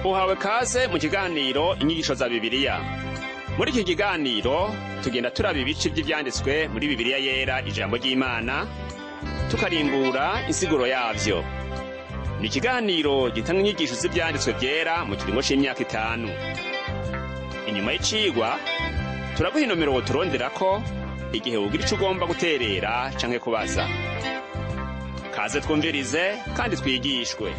Uhawe kaze mu kiganiro Inyigisho za Bibiliya. Muri iki kiganiro tugenda turaba ibice by'ivyanditswe muri Bibiliya Yera, ijambo ry'Imana, tukarimbura insiguro yavyo. Ni ikiganiro gitanga inyigisho z'ivyanditswe vyera mu kiringo c'imyaka 5. Inyuma y'icigwa turaguha inomero woturonderako igihe wogira ico ugomba guterera canke kubaza. Kaze twumvirize kandi twigishwe.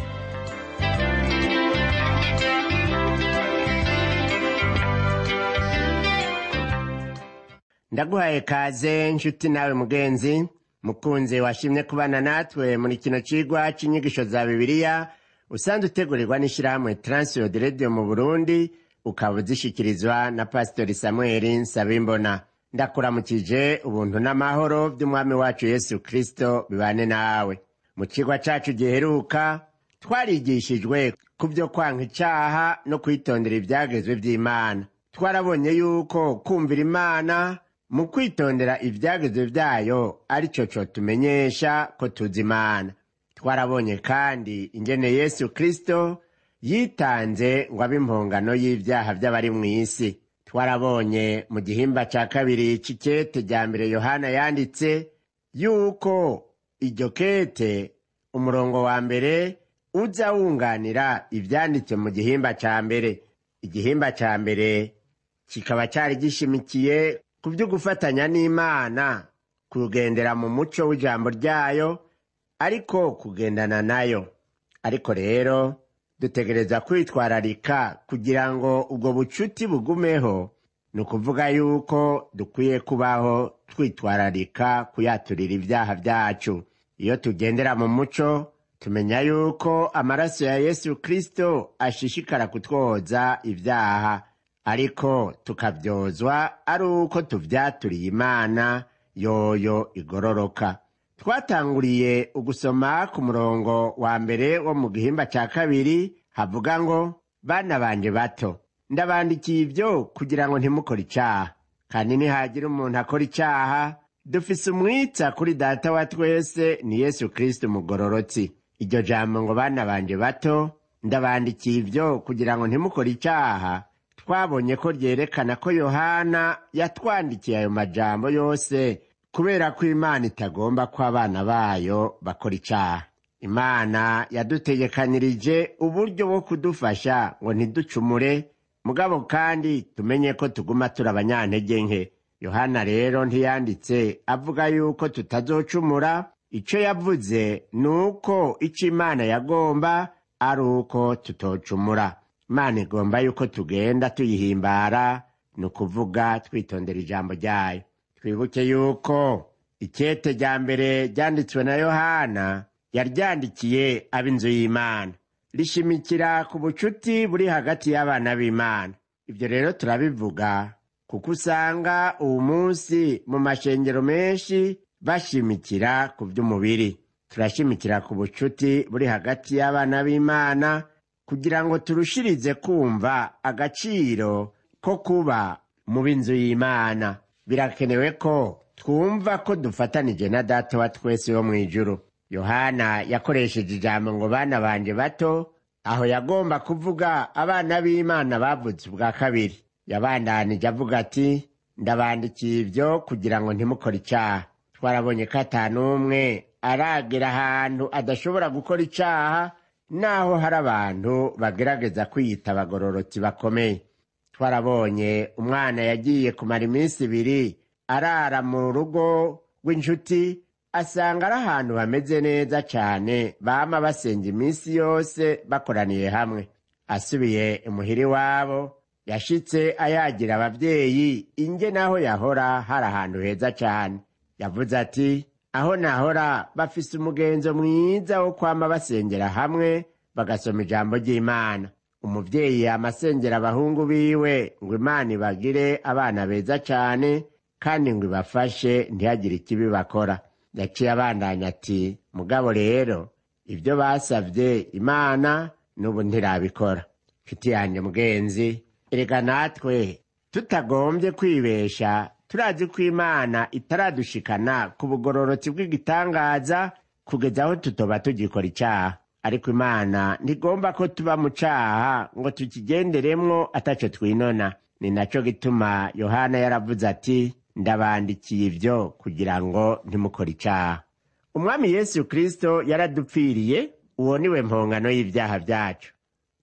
Ndaguhaye kaze nshuti nawe mugenzi mukunzi washimye kubana natwe muri kino cigwa c'inyigisho za Bibiliya usanzwe utegurirwa n'ishirahamwe Transworld Radio mu Burundi, ukaba uzishikirizwa na Pastori Samuel Nsabimbona. Ndakuramukije, ubuntu n'amahoro by'Umwami wacu Yesu Kristo bibane nawe. Mu cigwa cacu giheruka twarigishijwe ku byo kwanka icaha no kwitondera ivyagezwe vy'Imana. Twarabonye yuko kumvira Imana mu kwitondera ivyagezwe vyayo arico cotumenyesha ko tuzi Imana. Twarabonye kandi ingene Yesu Kristo yitanze ngo abe impongano y'ivyaha vy'abari mw'isi. Twarabonye mu gihimba ca kabiri c'ikete rya mbere Yohana yanditse yuko iryo kete umurongo wa mbere uza wunganira ivyanditse mu gihimba ca mbere. Igihimba ca mbere kikaba cari gishimikiye ku vyo gufatanya n'Imana, kugendera mu muco w'ijambo ryayo, ariko kugendana nayo. Ariko rero dutegereza kwitwararika kugira ngo ubwo bucuti bugumeho. Ni ukuvuga yuko dukwiye kubaho twitwararika kuyaturira ibyaha byacu. Iyo tugendera mu muco tumenya yuko amaraso ya Yesu Kristo ashishikara kutwoza ibyaha, ariko tukavyozwa ari uko tuvyaturiye Imana yoyo igororoka. Twatanguriye ugusoma ku murongo wa mbere wo mu gihimba ca kabiri havuga ngo: bana banje bato, ndabandikiye ivyo kugira ngo ntimukore icaha. Kandi nihagira umuntu akora icaha, dufise umwitsa kuri Data wa twese, ni Yesu Kristo umugororotsi. Iryo jambo ngo bana banje bato, ndabandikiye ivyo kugira ngo ntimukore icaha, twabonye ko ryerekana ko Yohana yatwandikiye ayo majambo yose kubera ko Imana itagomba ko abana bayo bakora icaha. Imana yadutegekanirije uburyo bwo kudufasha ngo ntiducumure, mugabo kandi tumenye ko tuguma turi abanyantege nke. Yohana rero ntiyanditse avuga yuko tutazocumura. Ico yavuze ni uko ico Imana yagomba ari uko tutocumura. Imana igomba yuko tugenda tuyihimbara, ni ukuvuga twitondera ijambo ryayo. Twibuke yuko ikete rya mbere ryanditswe na Yohana yaryandikiye ab'inzu y'Imana, rishimikira ku bucuti buri hagati y'abana b'Imana. Ibyo rero turabivuga kuko usanga uwu munsi mu mashengero menshi bashimikira ku by'umubiri. Turashimikira ku bucuti buri hagati y'abana b'Imana kugira ngo turushirize kumva agaciro ko kuba mu b'inzu y'Imana. Birakenewe ko twumva ko dufatanije na Data wa twese wo mw'ijuru. Yohana yakoresheje ijambo ngo bana banje bato, aho yagomba kuvuga abana b'Imana bavutse ubwa kabiri. Yabandanije avuga ati: ndabandikiye ivyo kugira ngo ntimukore icaha. Twarabonye ko atanumwe aragera ahantu adashobora gukora icaha, naho hari abantu bagerageza kwiyita abagororotsi bakomeye. Twarabonye umwana yagiye kumara iminsi 2 arara mu rugo rw'inshuti, asanga ari ahantu hameze neza cane, bama basenga iminsi yose bakoraniye hamwe. Asubiye imuhira iwabo, yashitse ayagira abavyeyi inge naho yahora hari ahantu heza cane. Yavuze ati: aho nahora bafise umugenzo mwiza wo kwama basengera hamwe, bagasoma ijambo ry'Imana. Umuvyeyi yamasengera abahungu biwe ngo Imana ibagire abana beza cane, kandi ngo ibafashe ntihagire ikibi bakora. Yaciye abandanya ati: mugabo rero ibyo basavye Imana n'ubu ntirabikora. Nshuti yanjye mugenzi, erega natwe tutagombye kwibesha, turazi ko Imana itaradushikana ku bugororotsi bw'igitangaza kugeza aho tutoba tugikora icaha. Ariko Imana ntigomba ko tuba mu caha ngo tukigenderemwo ataco twinona. Ni naco gituma Yohana yaravuze ati: ndabandikiye ivyo kugira ngo ntimukore icaha. Umwami Yesu Kristo yaradupfiriye, uwo niwe mpongano y'ivyaha vyacu.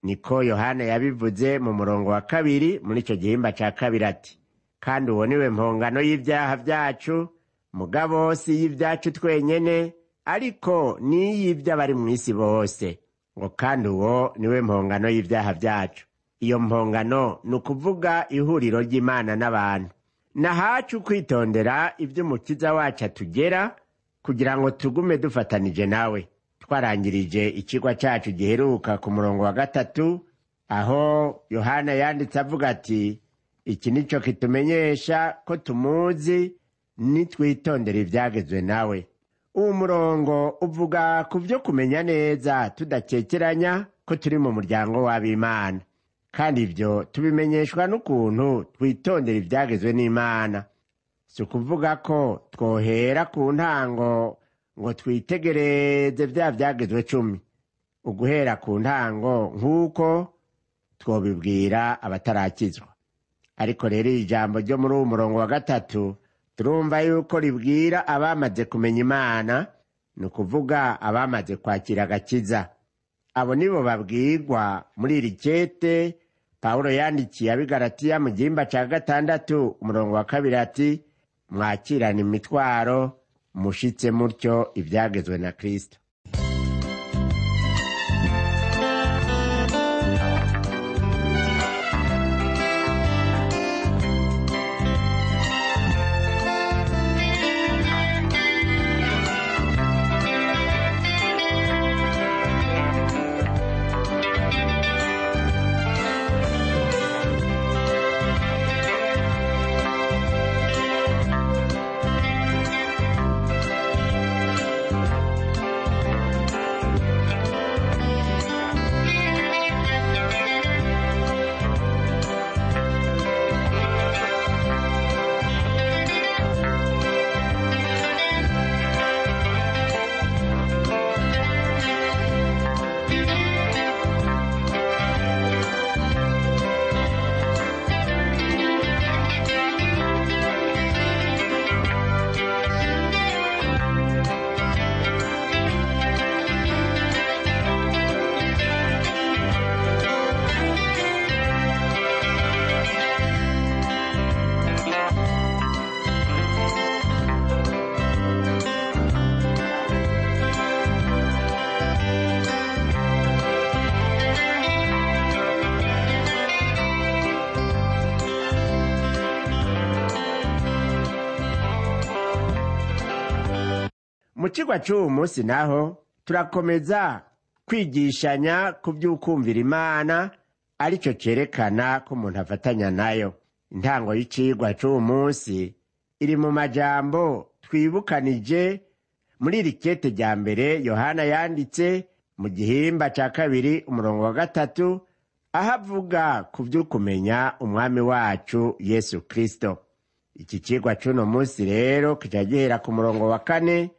Niko Yohana yabivuze mu murongo wa 2 muri ico gihimba ca 2 ati: kandi uwo niwe mpongano y'ivyaha vyacu, mugabo si y'ivyacu twenyene, ariko n'iy'ivy'abari mw'isi bose. Ngo kandi uwo niwe mpongano y'ivyaha vyacu. Iyo mpongano ni ukuvuga ihuriro ry'Imana n'abantu. Nahacu kwitondera ivy'Umukiza wacu atugera, kugira ngo tugume dufatanije nawe. Twarangirije icigwa cacu giheruka ku murongo wa 3, aho Yohana yanditse avuga ati: iki nico kitumenyesha ko tumuzi, nitwitondera ivyagezwe nawe. Uwo murongo uvuga ku vyo kumenya neza tudakekeranya ko turi mu muryango w'ab'Imana, kandi ivyo tubimenyeshwa n'ukuntu twitondera ivyagezwe n'Imana. Si ukuvuga ko twohera ku ntango ngo twitegereze vya vyagezwe 10, uguhera ku ntango nk'uko twobibwira abatarakizwa. Ariko rero iri jambo ryo muri uwo murongo wa 3 turumva yuko ribwira abamaze kumenya Imana, ni ukuvuga abamaze kwakira agakiza. Abo nibo babwirwa muri iri kete Pawulo yandikiye ab'i Galatiya mu gihimba ca 6 umurongo wa 2 ati: mwakirane imitwaro, mushitse mutyo ivyagezwe na Kristo. Mu cigwa c'uwu munsi naho turakomeza kwigishanya ku vy'ukumvira Imana, arico cerekana ko umuntu afatanya nayo. Intango y'icigwa c'uwu munsi iri mu majambo twibukanije muri iri kete rya mbere Yohana yanditse mu gihimba ca 2 umurongo wa 3, aho avuga ku vy'ukumenya Umwami wacu Yesu Kristo. Iki cigwa c'uno munsi rero kica gihera ku murongo wa 4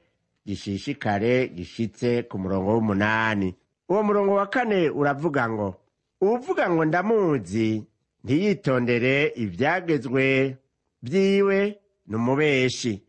gishishikare gishitse ku murongo w'8. Uwo murongo wa 4 uravuga ngo: uwuvuga ngo ndamuzi ntiyitondere ivyagezwe vyiwe n'umubeshi,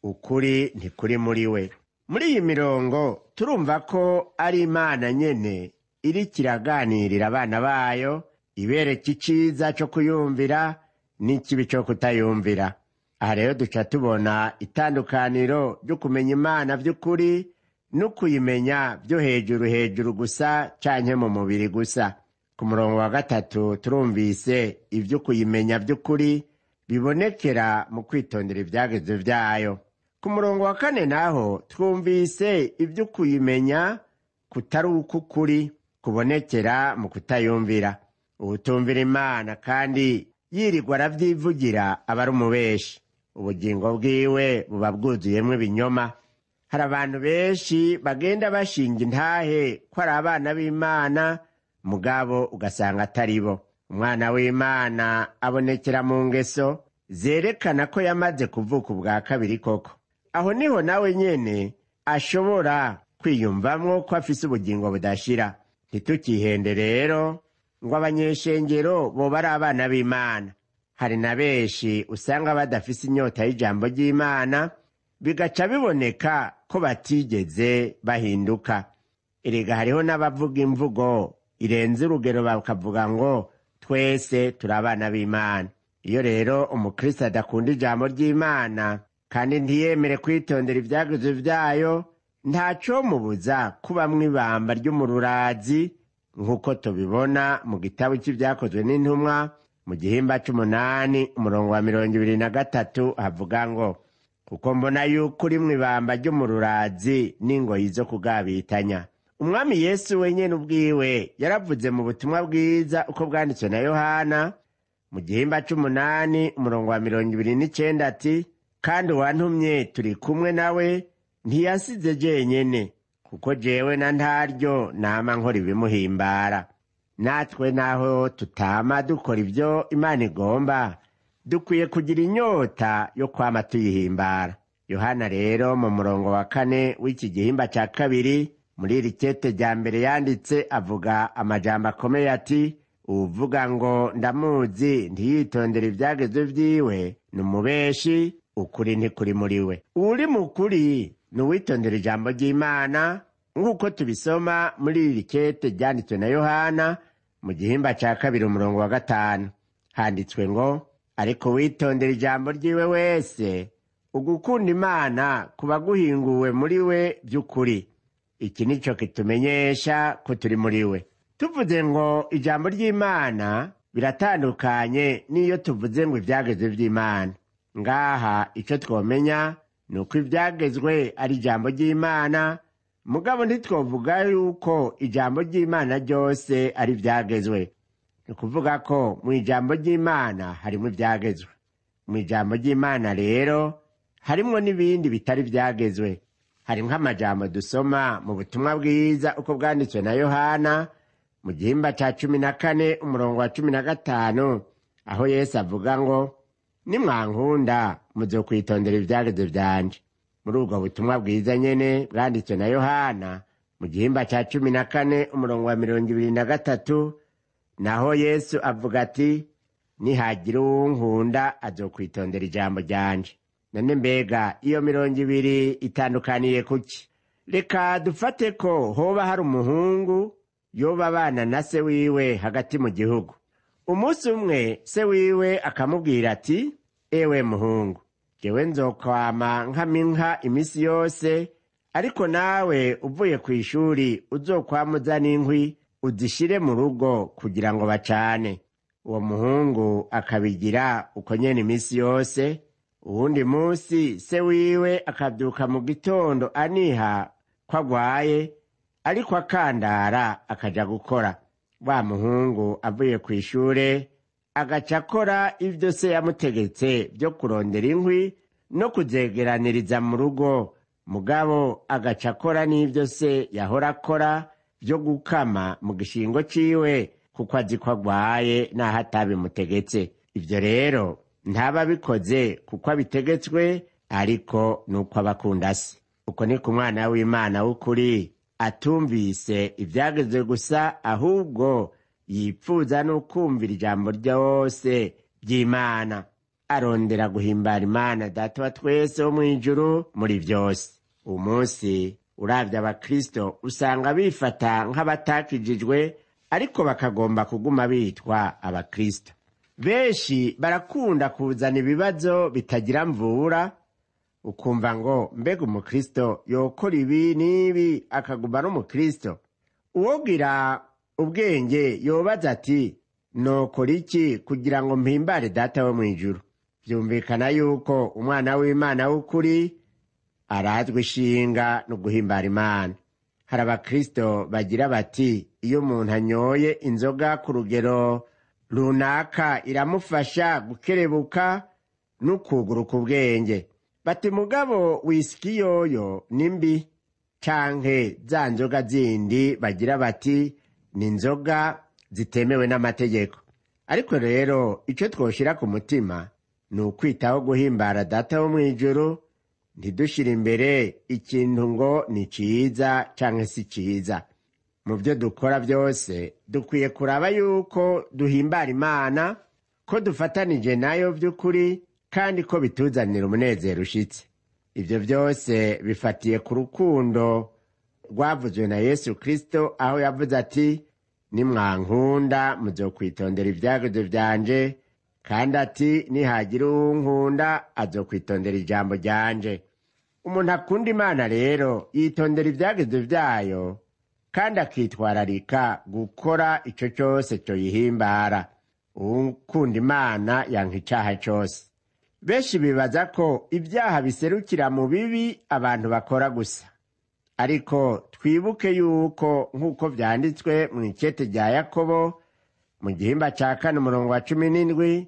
ukuri ntikuri muri we. Muri iyi mirongo turumva ko ari Imana nyene iriko iraganirira abana bayo, ibereka iciza co kuyumvira n'ikibi co kutayumvira. Aha rero duca tubona itandukaniro ryo kumenya Imana vy'ukuri no kuyimenya vyo hejuru hejuru gusa canke mu mubiri gusa. Ku murongo wa 3 turumvise ivyo kuyimenya vy'ukuri bibonekera mu kwitondera ivyagezwe vyayo. Ku murongo wa 4 naho twumvise ivyo kuyimenya kutari uk'ukuri kubonekera mu kutayumvira. Uwutumvira Imana kandi yirirwa aravyivugira aba ari umubeshi, ubugingo bwiwe buba bwuzuyemwo ibinyoma. Hari abantu benshi bagenda bashinga intahe ko ari abana b'Imana, mugabo ugasanga atari bo. Umwana w'Imana abonekera mu ngeso zerekana ko yamaze kuvuka ubwa kabiri koko. Aho niho nawe nyene ashobora kwiyumvamwo ko afise ubugingo budashira. Ntitukihende rero ngo abanyeshengero boba ari abana b'Imana. Hari na benshi usanga badafise inyota y'ijambo ry'Imana, bigaca biboneka ko batigeze bahinduka. Erega hariho n'abavuga imvugo irenze urugero bakavuga ngo twese turi abana b'Imana. Iyo rero umukristo adakunda ijambo ry'Imana kandi ntiyemere kwitondera ivyagezwe vyayo, ntacomubuza kubamwo ibamba ry'umururazi, nk'uko tubibona mu gitabo c'Ivyakozwe n'Intumwa mu gihimba c'umunani umurongo wa 23 havuga ngo: kuko mbona yuko uri mw'ibamba ry'umururazi n'ingoyi zo kugabitanya. Umwami Yesu wenyene ubwiwe yaravuze mu butumwa bwiza uko bwanditswe na Yohana mu gihimba c'umunani umurongo wa 29 ati: kandi uwantumye turi kumwe nawe, ntiyasize jenyene, kuko jewe na ntaryo nama nkora ibimuhimbara. Natwe naho tutama dukora ibyo Imana igomba, dukwiye kugira inyota yo kwama tuyihimbara. Yohana rero mu murongo wa 4 w'iki gihimba ca 2 muri iri kete rya mbere yanditse avuga amajambo akomeye ati: uwuvuga ngo ndamuzi ntiyitondere ivyagezwe vyiwe ni umubeshi, ukuri ntikuri muri we. Uwuri mu kuri ni uwitondera ijambo ry'Imana, nk'uko tubisoma muri iri kete ryanditswe na Yohana mu gihimba ca 2 umurongo wa 5. Handitswe ngo: ariko witondera ijambo ryiwe wese, ugukunda Imana kuba guhinguwe muri we by'ukuri. Iki nico kitumenyesha ko turi muri we. Tuvuze ngo ijambo ry'Imana biratandukanye n'iyo tuvuze ngo ivyagezwe vy'Imana. Ngaha ico twomenya ni uko ivyagezwe ari ijambo ry'Imana, mugabo ntitwovuga yuko ijambo ry'Imana ryose ari ivyagezwe. Ni ukuvuga ko mu ijambo ry'Imana harimwo ivyagezwe. Mu ijambo ry'Imana rero harimwo n'ibindi bitari ivyagezwe. Harimwo amajambo dusoma mu butumwa bwiza uko bwanditswe na Yohana mu gihimba ca 14 umurongo wa 15, aho Yesu avuga ngo: nimwankunda muzokwitondera ivyagezwe vyanje. Muri ubwo butumwa bwiza nyene bwanditswe na Yohana mu gihimba ca 14 umurongo wa 23, naho Yesu avuga ati: nihagira uwunkunda azokwitondera ijambo ryanje. None mbega iyo 20 itandukaniye kuki? Reka dufate ko hoba hari umuhungu yoba abana na se wiwe hagati mu gihugu. Umunsi umwe se wiwe akamubwira ati: ewe muhungu, jewe nzokwama nkama inka imisi yose, ariko nawe uvuye kw'ishuri uzokwama uzana inkwi uzishire mu rugo kugira ngo bacane. Uwo muhungu akabigira uko nyene imisi yose. Uwundi munsi se wiwe akavyuka mu gitondo aniha ko agwaye, ariko akandara akaja gukora. Wa muhungu avuye kw'ishure agaca akora ivyo se yamutegetse vyo kurondera inkwi no kuzegeraniriza mu rugo, mugabo agaca akora n'ivyo se yahora akora vyo gukama mu gishingo ciwe, kuko azi ko agwaye naho atabimutegetse. Ivyo rero ntaba abikoze kuko abitegetswe, ariko nuko aba akunda se. Uko niko umwana w'Imana w'ukuri atumvise ivyagezwe gusa, ahubwo yipfuza n'ukumvira ijambo ryose ry'Imana. Arondera guhimbara Imana Data wa twese wo mw'ijuru muri vyose. Uwu munsi uravye abakristo usanga bifata nk'abatakijijwe, ariko bakagomba kuguma bitwa abakristo. Benshi barakunda kuzana ibibazo bitagira mvura, ukumva ngo mbega umukristo yokora ibi n'ibi akaguma ari umukristo. Uwogira ubwenge yobaza ati: nokora iki kugira ngo mpimbare Data wo mw'ijuru? Vyumvikana yuko umwana w'Imana w'ukuri arazwi ishinga no guhimbara Imana. Hari abakristo bagira bati: iyo umuntu anyoye inzoga ku rugero runaka iramufasha gukerebuka no kuguruka ubwenge. Bati mugabo wisiki yoyo ni mbi, canke za nzoga zindi bagira bati ni inzoga zitemewe n'amategeko. Ariko rero ico twoshira ku mutima ni ukwitaho guhimbara Data wo mw'ijuru. Ntidushire imbere ikintu ngo ni ciza canke si ciza. Mu byo dukora byose dukwiye kuraba yuko duhimbara Imana, ko dufatanije nayo by'ukuri, kandi ko bituzanira umunezero ushitse. Ibyo byose bifatiye ku rukundo rwavuzwe na Yesu Kristo, aho yavuze ati: nimwankunda muzokwitondera ibyagezo vyanje, kandi ati: nihagira uwunkunda azokwitondera ijambo ryanje. Umuntu akunda Imana rero yitondera ibyagezo vyayo, kandi akitwararika gukora ico cose coyihimbara. Uwukunda Imana yanka icaha cose. Benshi bibaza ko ibyaha biserukira mu bibi abantu bakora gusa, ariko twibuke yuko nk'uko vyanditswe mu ikete rya Yakobo mu gihimba ca 4 umurongo wa 17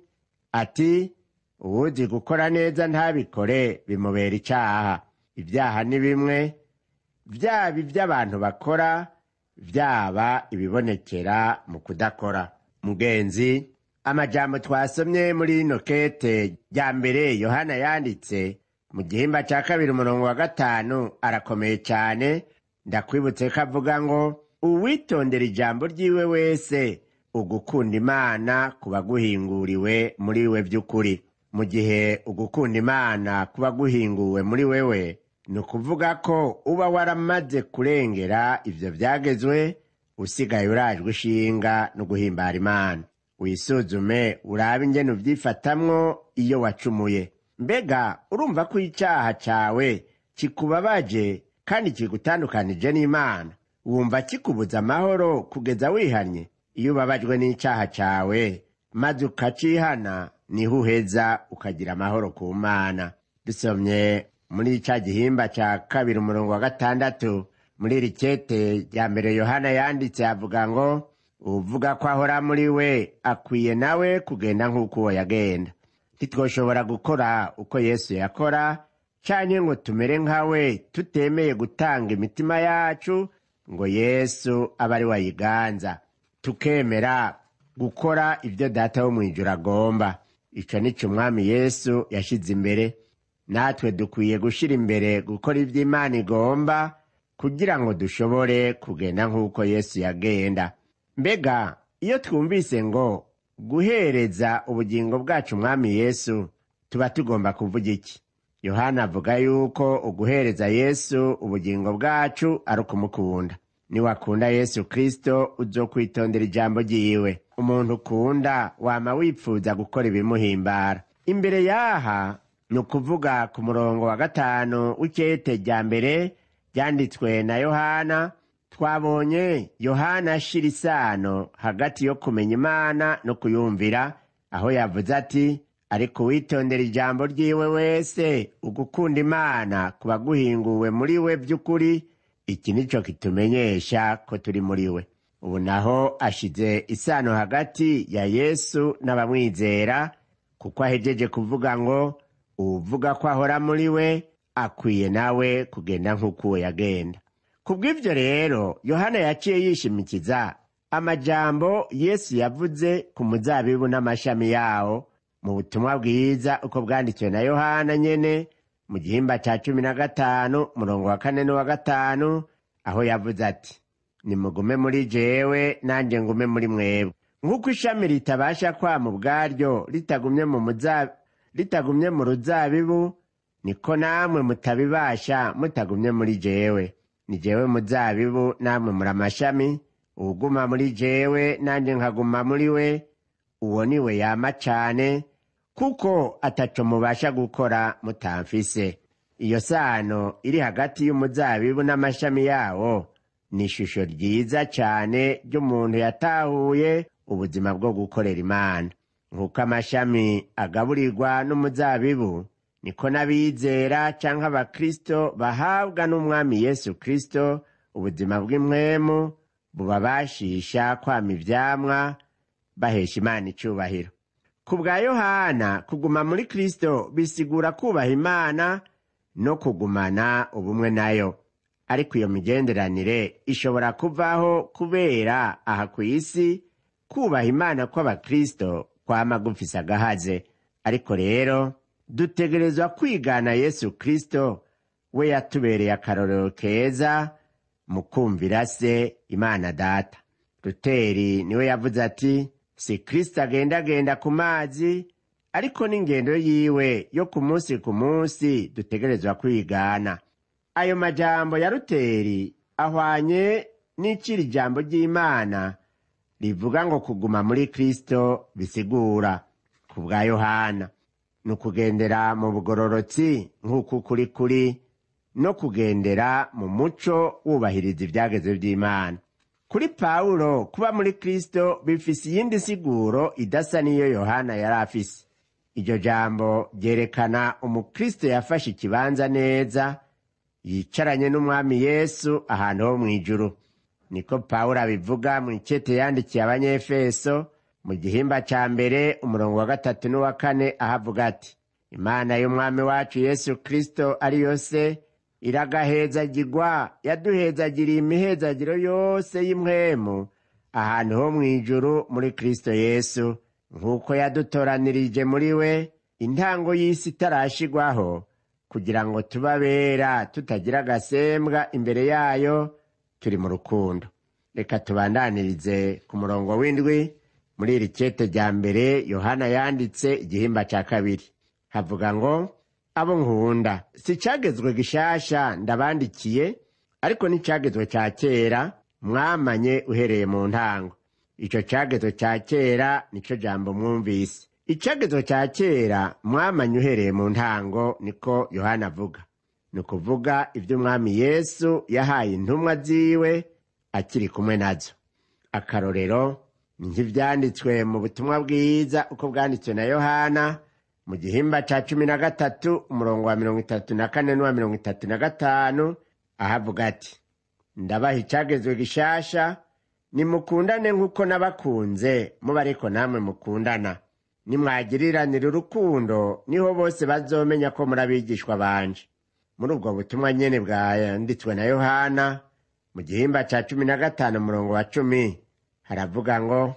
ati: uwuzi gukora neza ntabikore bimubera icaha. Ibyaha ni bimwe, vyaba ivy'abantu bakora, vyaba ibibonekera mu kudakora. Mugenzi, amajambo twasomye muri rino kete rya mbere Yohana yanditse mu gihimba ca 2 umurongo wa 5 arakomeye cyane. Ndakwibutse ko avuga ngo: uwitondera ijambo ryiwe wese, ugukunda Imana kuba guhinguriwe muri we by'ukuri. Mu gihe ugukunda Imana kuba guhinguwe muri wewe, ni ukuvuga ko uba waramaze kurengera ivyo vyagezwe, usigaye urajwe ishinga no guhimbara Imana. Wisuzume urabe ingene uvyifatamwo iyo wacumuye. Mbega urumva ko icaha cawe kikubabaje kandi kigutandukanije n'Imana? Wumva kikubuza amahoro kugeza wihanye? Iyo ubabajwe n'icaha cawe maze ukacihana, niho uheza ukagira amahoro ku Mana. Dusomye muri ca gihimba ca 2 umurongo wa 6 muri iri kete rya mbere Yohana yanditse avuga ngo: uvuga ko ahora muri we akwiye nawe kugenda nk'uko uwo yagenda. Ntitwoshobora gukora uko Yesu yakora canke ngo tumere nkawe tutemeye gutanga imitima yacu ngo Yesu abe ari we ayiganza, tukemera gukora ibyo Data wo mw'ijuru agomba. Ico nico Umwami Yesu yashize imbere. Natwe dukwiye gushira imbere gukora ivyo Imana igomba kugira ngo dushobore kugenda nk'uko Yesu yagenda. Mbega iyo twumvise ngo guhereza ubugingo bwacu Umwami Yesu, tuba tugomba kuvuga iki? Yohana avuga yuko uguhereza Yesu ubugingo bwacu ari ukumukunda. Niwakunda Yesu Kristo uzokwitondera ijambo ryiwe. Umuntu ukunda wama wipfuza gukora ibimuhimbara. Imbere yaha ni ukuvuga ku murongo wa 5 w'ikete rya mbere ryanditswe na Yohana, twabonye Yohana ashira isano hagati yo kumenya Imana no kuyumvira, aho yavuze ati: ariko uwitondera ijambo ryiwe wese, ugukunda Imana kuba guhinguwe muri we by'ukuri, iki nico kitumenyesha ko turi muri we. Ubu naho ashize isano hagati ya Yesu n'abamwizera, kuko ahejeje kuvuga ngo: uwuvuga ko ahora muri we akwiye nawe kugenda nk'uko uwo yagenda. Kubw'ivyo rero Yohana yaciye yishimikiza amajambo Yesu yavuze ku muzabibu n'amashami yawo mu butumwa bwiza uko bwanditswe na Yohana nyene mu gihimba ca 15 umurongo wa 4 n'uwa 5, aho yavuze ati: nimugume muri jewe nanje ngume muri mwebwe. Nk'uko ishami ritabasha kwama ubwaryo ritagumye mu ruzabibu, niko namwe mutabibasha mutagumye muri jewe. Ni jewe muzabibu, namwe muri amashami. Uwuguma muri jewe nanje nkaguma muri we, uwo niwe yama cane, kuko ataco mubasha gukora mutamfise. Iyo sano iri hagati y'umuzabibu n'amashami yawo ni ishusho ryiza cane ry'umuntu yatahuye ubuzima bwo gukorera Imana. Nk'uko amashami agaburirwa n'umuzabibu, niko n'abizera canke abakristo bahabwa n'Umwami Yesu Kristo ubuzima bw'impwemu bubabashisha kwama ivyamwa bahesha Imana icubahiro. Ku bwa Yohana, kuguma muri Kristo bisigura kubaha Imana no kugumana ubumwe nayo. Ariko iyo migenderanire ishobora kuvaho kubera aha kw'isi kubaha Imana kw'abakristo kwama gufise agahaze. Ariko rero Dutegerezwa kwigana Yesu Kristo, we yatubereye akarorero keza mu kumvira Se Imana Data. Ruteri niwe yavuze ati: "Si Kristo agendagenda ku mazi, ariko n'ingendo yiwe yo ku munsi ku munsi dutegerezwa kwigana." Ayo majambo ya Ruteri ahwanye n'iciri ijambo ry'Imana rivuga ngo kuguma muri Kristo bisigura ku bwa Yohana ni ukugendera mu bugororotsi nk'uko ukuri kuri, no kugendera mu muco wubahiriza ibyagezwe by'Imana. Kuri Pawulo, kuba muri Kristo bifise iyindi siguro idasa n'iyo Yohana yari afise. Iryo jambo ryerekana umukristo yafashe ikibanza neza, yicaranye n'Umwami Yesu ahantu ho mu ijuru. Niko Pawulo abivuga mu ikete yandikiye Abanyefeso mu gihimba ca 1 umurongo wa 3 n'uwa 4, aho avuga ati: "Imana y'Umwami wacu Yesu Kristo ari yo Se iragahezagirwa, yaduhezagiriye imihezagiro yose y'impwemu ahantu ho mu ijuru muri Kristo Yesu, nk'uko yadutoranirije muri we intango y'isi itarashigwaho, kugira ngo tube abera tutagira agasembwa imbere yayo turi mu rukundo." Reka tubandanirize ku murongo w'7 muri iri kete rya mbere Yohana yanditse igihimba ca 2. Havuga ngo: "Abo nkunda, si icagezwe gishasha ndabandikiye, ariko n'icagezwe ca kera mwamanye uhereye mu ntango. Ico cagezwe ca kera nico jambo mwumvise." Icagezwe ca kera mwamanye uhereye mu ntango, niko Yohana avuga. Ni ukuvuga ivy'Umwami Yesu yahaye intumwa ziwe akiri kumwe nazo. Akarorero ni nk'ivyanditswe mu butumwa bwiza uko bwanditswe na Yohana mu gihimba ca 13 umurongo wa 34 n'uwa 35, aho avuga ati: "Ndabaha icagezwe gishasha, nimukundane nk'uko nabakunze, muba ariko namwe mukundana. Nimwagiriranira urukundo, niho bose bazomenya ko muri abigishwa banje." Muri ubwo butumwa nyene bwanditswe na Yohana mu gihimba ca 15 umurongo wa 10, haravuga ngo: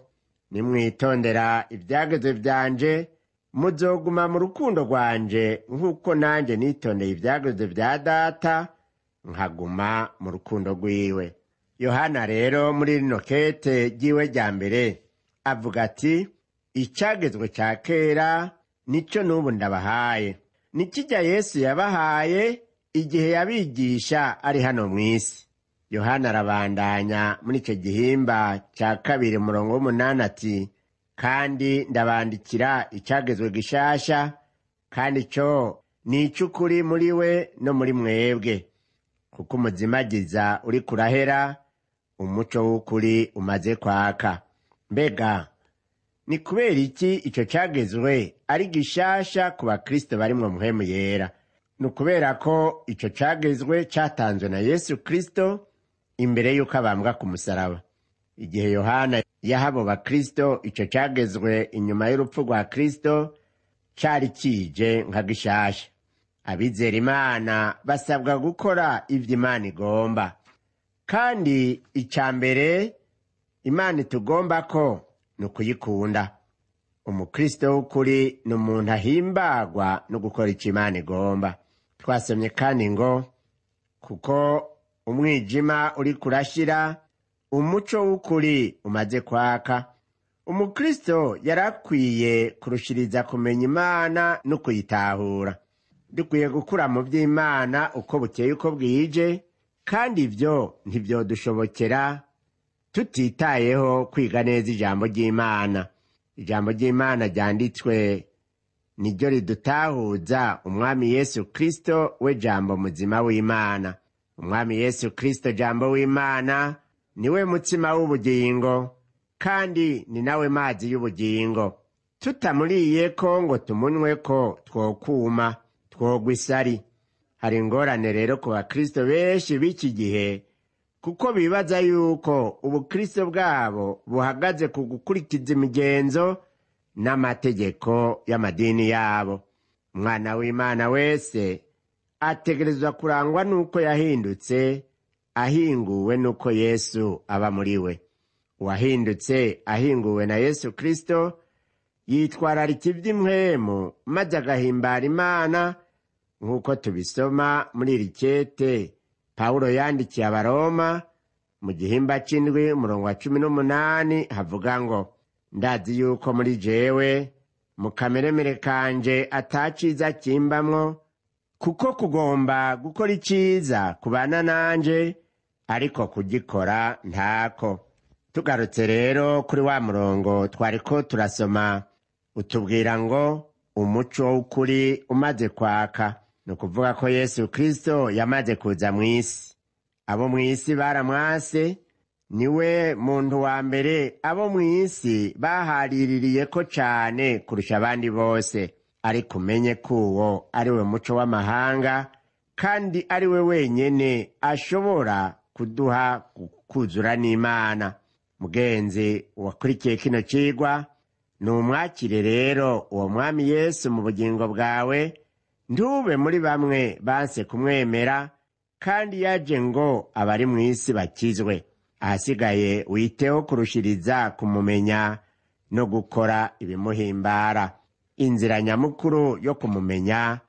"Nimwitondera ivyagezwe vyanje, muzoguma mu rukundo rwanje, nk'uko nanje nitondeye ivyagezwe vya Data nkaguma mu rukundo rwiwe." Yohana rero muri rino kete ryiwe rya mbere avuga ati: "Icagezwe ca kera nico n'ubu ndabahaye, nikijya Yesu yabahaye igihe yabigisha ari hano mw'isi." Yohana arabandanya muri ico gihimba ca 2 umurongo w'8 ati: "Kandi ndabandikira icagezwe gishasha, kandi co ni ic'ukuri muri we no muri mwebwe, kuko umuzimagiza uri kurahera, umuco w'ukuri umaze kwaka." Mbega ni kubera iki ico cagezwe ari gishasha ku bakristo barimwo Mpwemu Yera? Ni ukubera ko ico cagezwe catanzwe na Yesu Kristo imbere y'uko abambwa ku musaraba. Igihe Yohana yaha abo bakristo ico cagezwe inyuma y'urupfu rwa Kristo, cari kije nka gishasha. Abizera Imana basabwa gukora ivyo Imana igomba, kandi ica mbere Imana itugomba ko ni ukuyikunda. Umukristo w'ukuri ni umuntu ahimbagwa no gukora ico Imana igomba. Twasomye kandi ngo: "Kuko umwijima uri kurashira, umuco w'ukuri umaze kwaka." Umukristo yarakwiye kurushiriza kumenya Imana no kuyitahura. Dukwiye gukura mu vy'Imana uko bukeye uko bwije, kandi ivyo ntivyodushobokera tutitayeho kwiga neza ijambo ry'Imana. Ijambo ry'Imana ryanditswe niryo ridutahuza Umwami Yesu Kristo, we Jambo muzima w'Imana. Umwami Yesu Kristo Jambo w'Imana niwe mutsima w'ubugingo, kandi ni nawe mazi y'ubugingo. Tutamuriyeko ngo tumunyweko, twokuma, twogwa isari. Hari ingorane rero ku bakristo benshi b'iki gihe, kuko bibaza yuko ubukristo bwabo buhagaze ku gukurikiza imigenzo n'amategeko y'amadini yabo. Umwana w'Imana wese ategerezwa kurangwa n'uko yahindutse, ahinguwe n'uko Yesu aba muri we. Uwahindutse ahinguwe na Yesu Kristo Yitwararika iby'impwemu maze agahimbara Imana, nk'uko tubisoma muri iri kete Pawulo yandikiye Abaroma mu gihimba c'indwi umurongo wa 18, havuga ngo: ndazi yuko muri jewe mu kameremere kanje ataciza kimbamwo, kuko kugomba gukora iciza kubana nanje, ariko kugikora ntako. Tugarutse rero kuri wa murongo twariko turasoma, utubwira ngo umuco w'ukuri umaze kwaka, ni ukuvuga ko Yesu Kristo yamaze kuza mw'isi. Abo mw'isi baramwase, niwe muntu wa mbere abo mw'isi bahariririye ko cane kurusha abandi bose. Ariko umenye ko uwo ari we muco w'amahanga, kandi ari we wenyene ashobora kuduha kuzura n'Imana. Mugenzi wakurikiye kino cigwa, numwakire rero uwo mwami Yesu mu bugingo bwawe, ntube muri bamwe banse kumwemera, kandi yaje ngo abari mw'isi bakizwe. Ahasigaye witeho kurushiriza kumumenya no gukora ibimuhimbara. Inzira nyamukuru yo kumumenya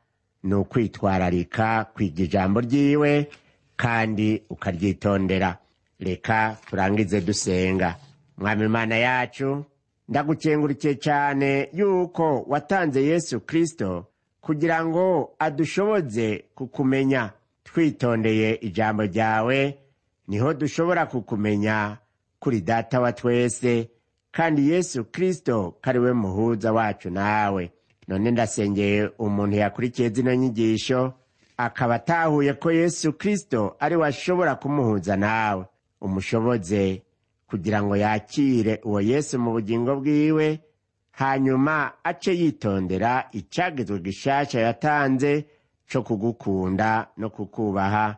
ni ukwitwararika kwiga ijambo ryiwe kandi ukaryitondera. Reka turangize dusenga. Mwami Imana yacu, ndagukengurikiye cyane yuko watanze Yesu Kristo kugira ngo adushoboze kukumenya. Twitondeye ijambo ryawe niho dushobora kukumenya kuri Data wa twese, kandi Yesu Kristo kariwe muhuza wacu nawe. None ndasengeye umuntu yakurikiye zino nyigisho akaba atahuye ko Yesu Kristo ari we ashobora kumuhuza nawe, umushoboze kugira ngo yakire uwo Yesu mu bugingo bwiwe, hanyuma ace yitondera icagizwe gishasha yatanze co kugukunda no kukubaha,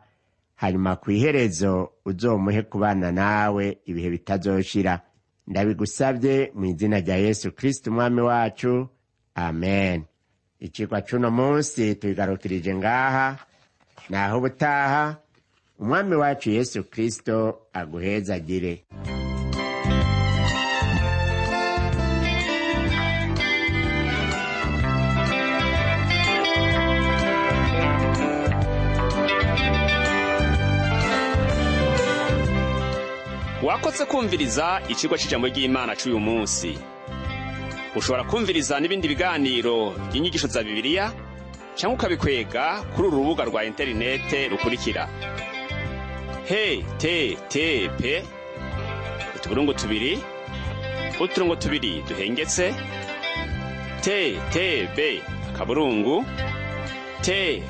hanyuma kw'iherezo uzomuhe kubana nawe ibihe bitazoshira. Ndabigusabye mu izina rya Yesu Kristo umwami wacu, amen. Icigwa c'uno munsi tubigarukirije ngaha, naho ubutaha umwami wacu Yesu Kristo aguhezagire. Wakoze kumviriza icigwa c'ijambo ry'Imana c'uyu munsi. Ushobora kumviriza n'ibindi biganiro by'inyigisho za Bibiliya cyangwa ukabikwega kuri uru rubuga rwa interinete rukurikira: http ://, ttb .twr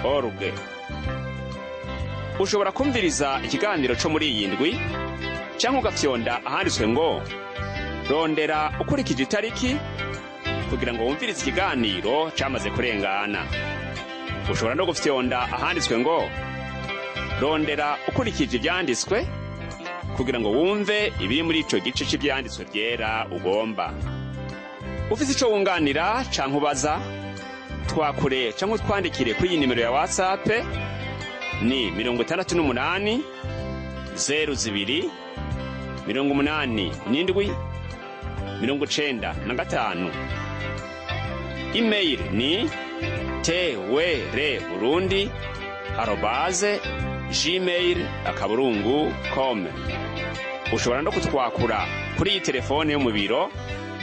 .org. Ushobora kumviriza ikiganiro co muri iyi ndwi cyangwa ugafyonda ahanditswe ngo rondera ukurikije itariki kugira ngo wumvirize ikiganiro camaze kurengana. Ushobora no gufyonda ahanditswe ngo rondera ukurikije ivyanditswe kugira ngo wumve ibiri muri ico gice c'ivyanditswe vyera ugomba. Ufise ico wunganira canke ubaza, twakure canke utwandikire kuri iyi nimero ya WhatsApp ni 68 02 87 95. Email ni twrburundi@gmail.com. Ushobora no kutwakura kuri iyi telefone yo mu biro,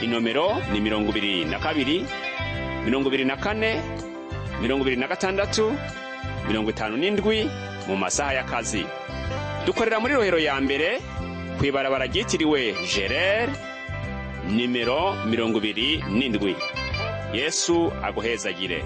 inomero ni 22 24 26 57 mu masaha y'akazi. Dukorera muri Rohero ya mbere kw'ibarabara ryitiriwe Gerere nimero 27. Yesu aguhezagire.